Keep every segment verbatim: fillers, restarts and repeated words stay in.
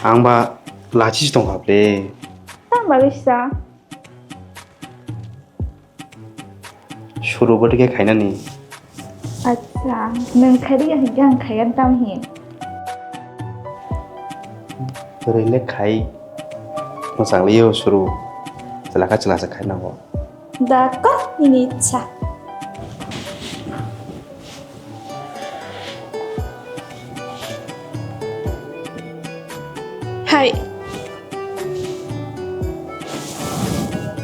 Ang ba lachi se tongkha ble. Tang bagwi sa? Suru bo tike khainani. Acha, nwng khaidi ya hinkhe ang khaiya tamo hin. Rele khai. Mwchang liyo suru. Chalaka chalasa khaina bo. Da kok nini ichha. Hai.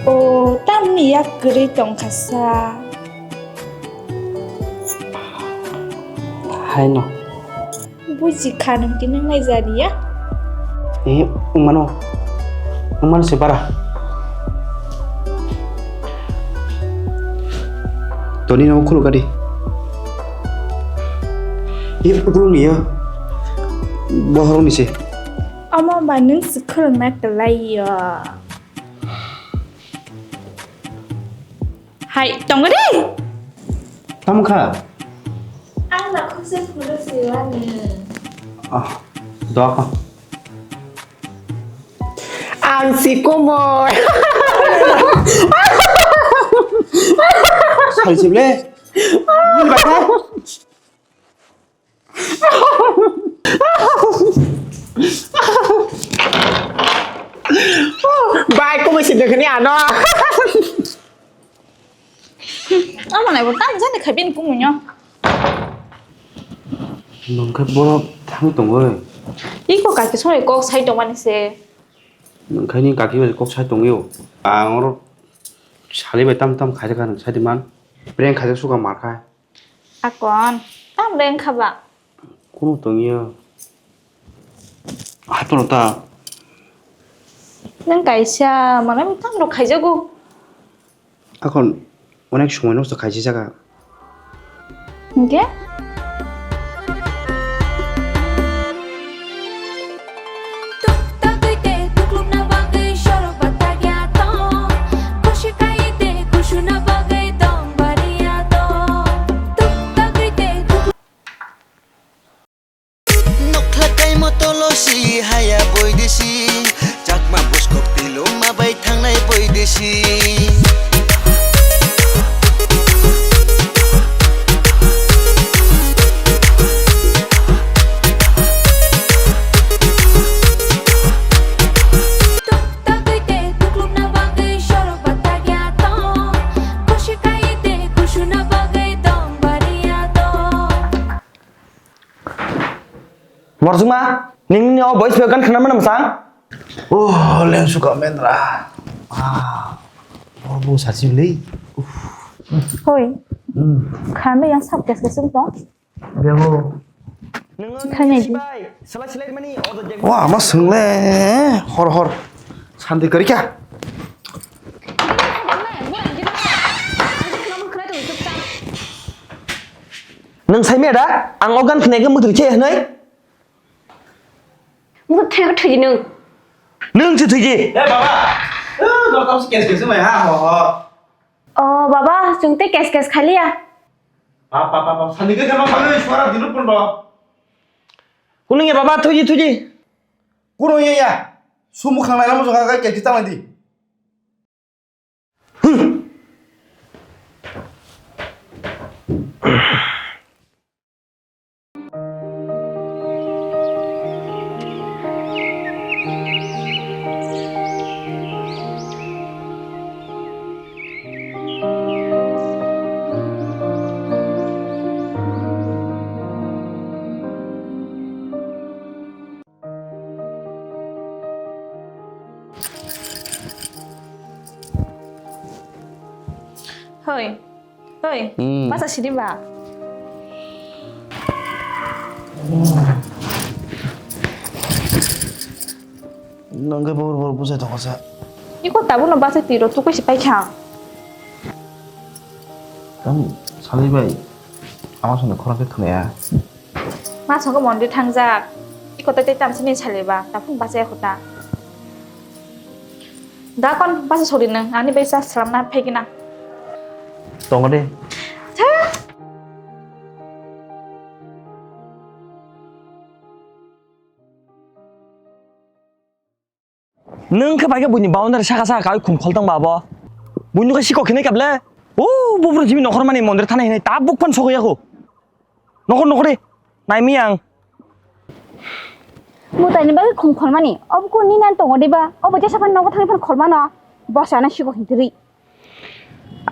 O, tamni yak kwrwi tongkha sa. Hai no. Buji kha nwng tini nai jani ya. Eh, wngmano. Wngmano se bara. Toni no khulu kadi. Eh, ukulung ni ya. Bohorong ni se. Omo ba nwng se khulung na kwlai ya. Hai, tongo de. Tamo kha? Ang nakhuk se phuru siwani. Ah, doa kha. Ang si kumoi. Sari sible. Ni bakha. Bai, kumui si dengkhe ni ano. Amo nai bo tam jani khaibini kumui no. Nungkhe bono thang tongoi. Iko kaki songai kok sai tongmani se. Nungkhe ni kaki bai kok sai tongyo. Ang oro sali bai tam tam khaijak kha nung sai di man. Prank khaijak suka mar kha. Akon, tam reng kha ba? Kunu tongya. Hatono ta. Nang kaisa, mana mi tam rok khaijago. Akon, onek somoi nosto khaisi jaga. Hingke? Tuk tagwi tei tuklukna bagwi sorok ba tagya tong. Kosi kai tei kusuna bagwi tong bariya tong. Tuk tagwi tei tukluk- Nokla kaimo tolo si haya boidesi. Chakma buskok tilo ma bai thangnai boidesi. Morjuma, nini o voice gan khna mana masang? Oh, leng suka mendra. Ah, oh, bu sachi beli. Hoi. Hmm. Khana yang sab kes kesung tong. Bebo. Thani. Wah, ama swngle hor hor santi kari kya? Nung sai mia da? Ang organ khnai ke mutri che hnai? Mutri che thwi nung. Nung che thwi. Eh, baba. Eh, dorkam se kes kes mai ha ho ho. Oh, baba, chwng tei kes kes khaliya. Pap, pap, pap, pap, sani khe khama phangwi suara dinu pondo. Kuno ya baba, thuji, thuji. Kuno ya ya. Sumu khangnai lama jokha kai keti tama di. Hoi, hoi, hmm. Masa sini ba? Nangke bor bor bujai tongo sa. Iko tabuk no bachai twi rw tukui se paikha. Tam salai bai ama songni khorang khe khwnaya. Ma songo mondir thangjak. Iko tai tai tam sini salai ba taphung bachai khuta. Da kon bachai sori nang ani bai sa salam na phaikina. Tongo de. Tha. Nwng khe bai khe buini boundary saka saka kaui khum khol tong ba bo. Buini khe sikok hinai kable. O bubru jimi nokhor mani mondir thanai hinai ta buk phan sokya ko. Nokhor nokhor de. Nai mi ang. Mutai ni bagwi khum khol mani. Obo ko ni nan tongo de ba. Obo jesa phan nogo thangwi phan khol mano. Bosa na sikok hintri.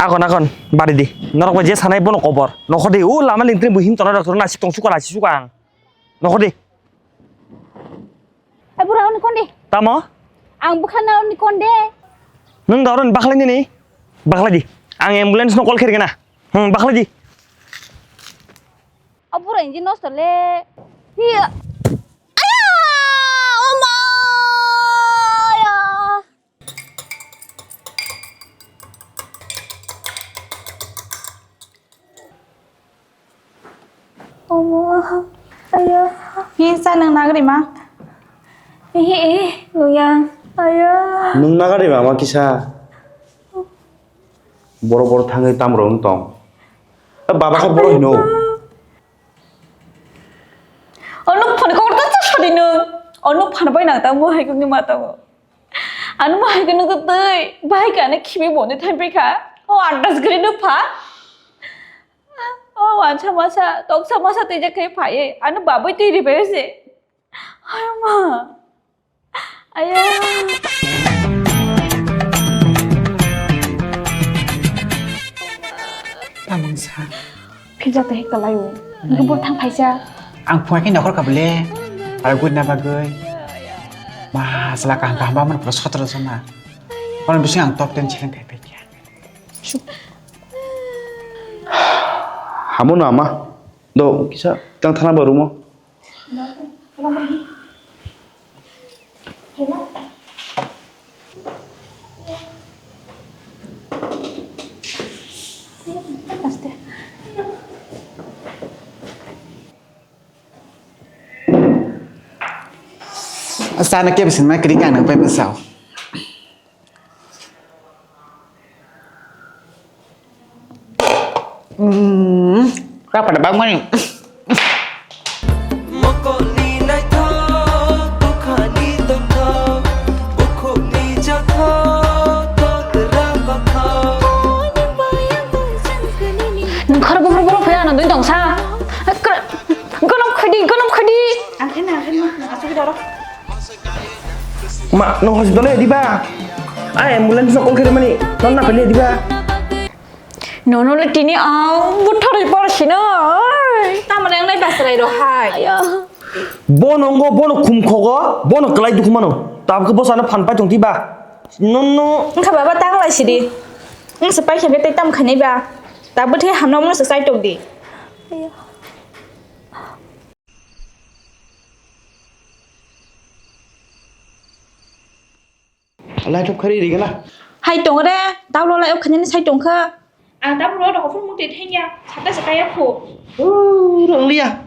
Akon akon bari di. Norok bai je sanai bono kobor. Nokhor de o lama lingtri buhim tona rok na sik tong suka la sik suka ang. Nokhor de. Ai bura oni konde. Tamo? Ang bukha na oni konde. Nwng da oron bakhlai nini? Bakhlai di. Ang ambulance no call khergena. Hmm, bakhlai di. O bura inji nosto le. Hiya. Aya! O ma! Aya! Omo, aya. Hi sa nang nagri ma? Ehe, eh, luyang, aya. Nung nagari ma ma kisa. Boro boro thangwi tamro wng tong. Eh, baba khe boro hino. Onuk phone ko ta sa di nung. Onuk phone bai nang ta mo hai kung ni ma ta mo. Ano bahai khe nukha twi, bahai khe ano khibi boni thai pai kha. O andas gri nukha. O wansa masa, toksa masa twi jak khe phai. Ano babui twi ribai se. Hai ma. Aya. Tamang sa. Philja tei kalai o. Nungkhe bo thang phaisa. Ang phunga khe nokhor kha bole. Aro gurina bagwi. Ma, sala kaham kaham ba man pura sotro jona. Kono bising ang top ten seleng kai pekya. Hamono ama. Do kisa tang thana ba rumo. Sana kebsini ma kiri kang nang pai bwsao. Hmm, kapan bang mani? Mokokni naithok, bukhani tongthok, bukhukni jakhok, todra bakhok. Nung khoro bumruk bumruk phai ano dui tongsa. Gonop khudi, gonop khudi. Ang khe na, ang khe na, asuk daro. Ma, no hospital e diba? Ai ambulance no call khere mani, non na pele diba? Nono le tini ang buthari par sina. Tamare ang nai basrai ro hai. Aya. Bono ngo, bono khum khogo, bono kelai dukhu mano. Tabuk bo sana phan pai tong tiba. Nono. Engkha baba tanglai sidi. Engsa pai khe tei tam khanai ba. Tabuk the hamna mano sa sai tok di. Aya. Light off khari rigala. Hai tong re, taulo light off khainani sai tong kha. Ang tabuk ro rok phone mute thengya, sata se kaya phu. Uu, rong liya.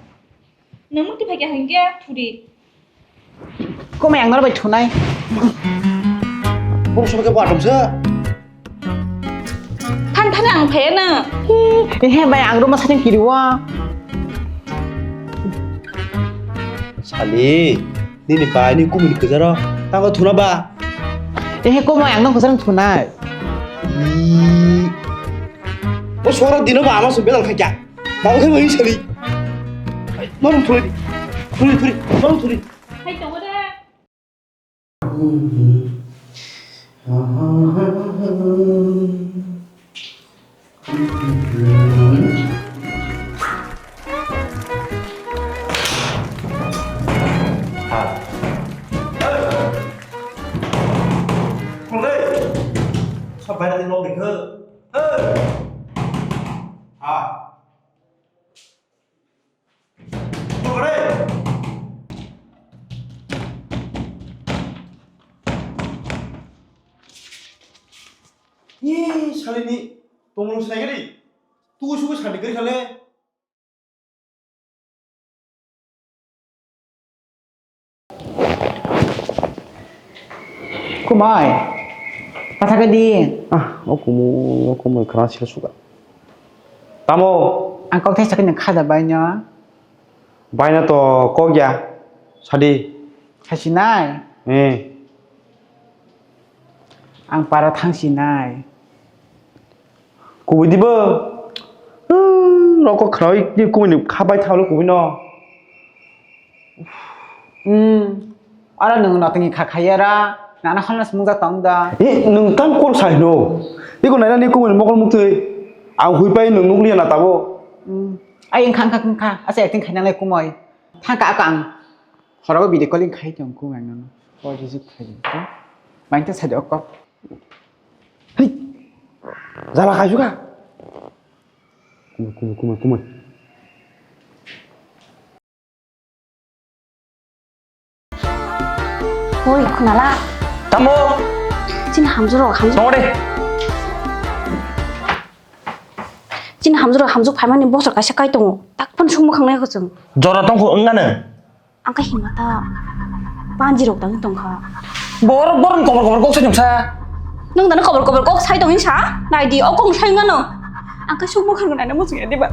Nang mute phai kya hingke thudi. Komai ang nor bai thunai. Bong sobo ke bo atom se. Than than ang phai na. He bai ang ruma satin kiriwa. Sali, nini bai ni kumini kejaro tango thuna ba. Ehe komai ang nang kejaro thunai. Ii. O sora dino ba ama so belal khaikya. Ba o khe bai sali. Norong thuri. Thuri thuri. Norong thuri. Hai tongo da. Ih, salini tongmung sai gari. Tu suku sandi gari kale. Kumai, pathaka di. Ah, o kumu, o kumu khana sila suka. Tamo. Ang kok thai sakini khada baino. Baino to kok ya. Sadi. Sasinai. Eh. Ang para thangsinai. Kubui dibo. Roko khrawi ni kubui ni khabai thalo kubui no. Hmm. Ora nung notengni kha khayara. Nana khana smungjak tong da. Eh, nung tang kol sai no. Iko naira ni kubui ni mokol muktwi. Ang hui pai nung nukliya na tabo. Hmm. Ai engkha engkha engkha. Asa acting khainalai kumoi. Thangka akang. Horo video calling khai tong kumai nang. Ko reject khai tong. Main ta sai de okko. Hei! Jala kaisuka. Kumui, kumui, kumui, kumui. Oi, khunala. Tamo? Chini hamjuro, hamjuro. Tamo de. Chini hamjuro, hamjuk phaimani bosor kaisa kai tongo. Tak phano sungmo khangnai ko chwng. Jora tongkho wngna nang? Ang khe himma ta panji rok tang tongkha. Bor, bor kobor kobor kok sai tongsa. Nung dano kobor kobor kok sai tong hinsa? Nai di, o kok sai ngano. Ang khe suk mukhang nai na muchung ya diba.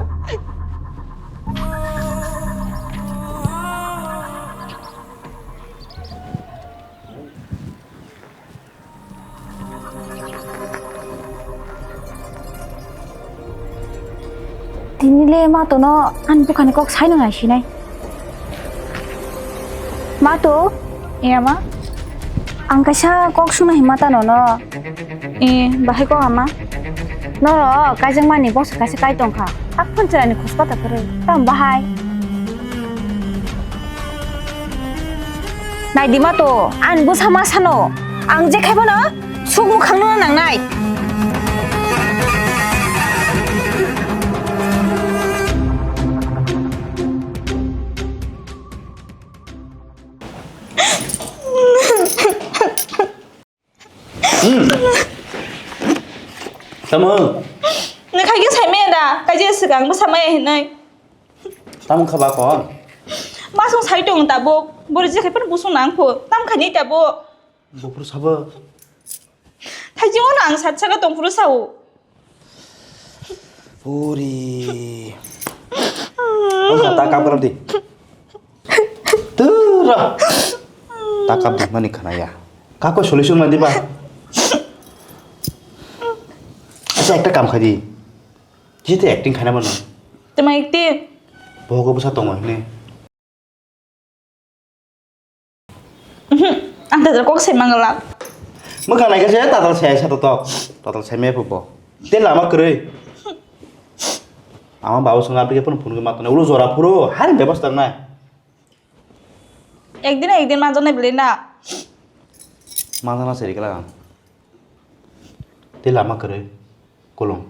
Tini le ma tono ani bukhani kok saino nai sinai. Ma to? Iya ma? Ang kaisa kok sungna hima ta nono. Eh, bahai kok ama? Noro kaijak mani bosa kaisa kai tongkha. Aphun chwraini khuspa ta kwrwi. Tam bahai. Naidi ma to, ani bwsa ma sano. Ang je khai phano suk mukhang no nangnai. Hmm. Tamo? Nung khai khe sai maya da, kaisa swkang bwsa maya hinwi. Tamo kha ba kon? Masung sai tong tabuk, bori je khai phano busung nang pho, tam khai ni tabuk. Buphuru sabo? Thaijing ono ang sat saka tong phuru sao. Puri. Ang ta kap karam di. Tura. Ta kap di mani khana ya. Kako solution ma di ba? Asa ekta kam khai di. Jite acting khaina mano. Tuma acting? Bogo bwsa tongo hine. Ang tatal kok sai mangala. Mwkhang naikhe se tatal sai sa to tok. Tatal sai me phubo. Te lama kwrwi. Ama babu swngo abri phone phone ma tone ulo jora phuru hari bebas tang nai. Ekdin ekdin manjaknai belai na. Manjakna seri kala ang. Te lama kwrwi. Kolong.